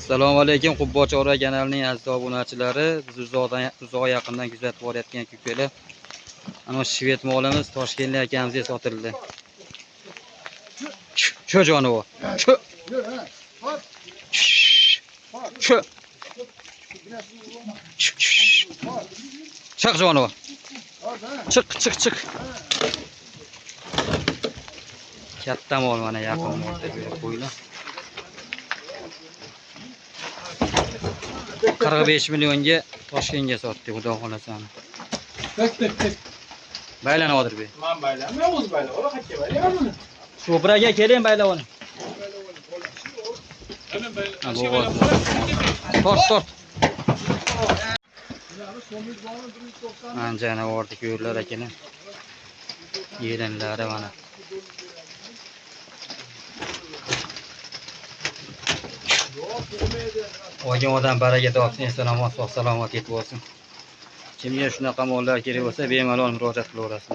Assalomu alaykum, Qubbo Chorva kanalining aziz obunachilari. Biz uzoqdan uzoq yaqindan kuzatib borayotgan ko'kala ana shved molimiz toshkentlik akamizga sotildi. Shu jonivor. Shu. Shu. Chiq jonivor. Chiq, chiq, chiq. Katta mol mana yaqin mol deb berib qo'ylar. 45 millionga Toshkentga sotdik, xudo xolasa. Tek tek tek. Baylan Odilbek. Man baylanmayman, o'zi baylab ola, qayerga baylayman buni? Cho'pir aka keling, baylab oling. Ha, bo'g'oz. Tort, tort. Ancha bordik yo'llar akalar. Yelinlari mana. Olgan odam baraka topsin, eson omon, sog' salomat yetib olsin. Kimga shunaqa mollar kerak bo'lsa, bemalol murojaat qilaverasiz.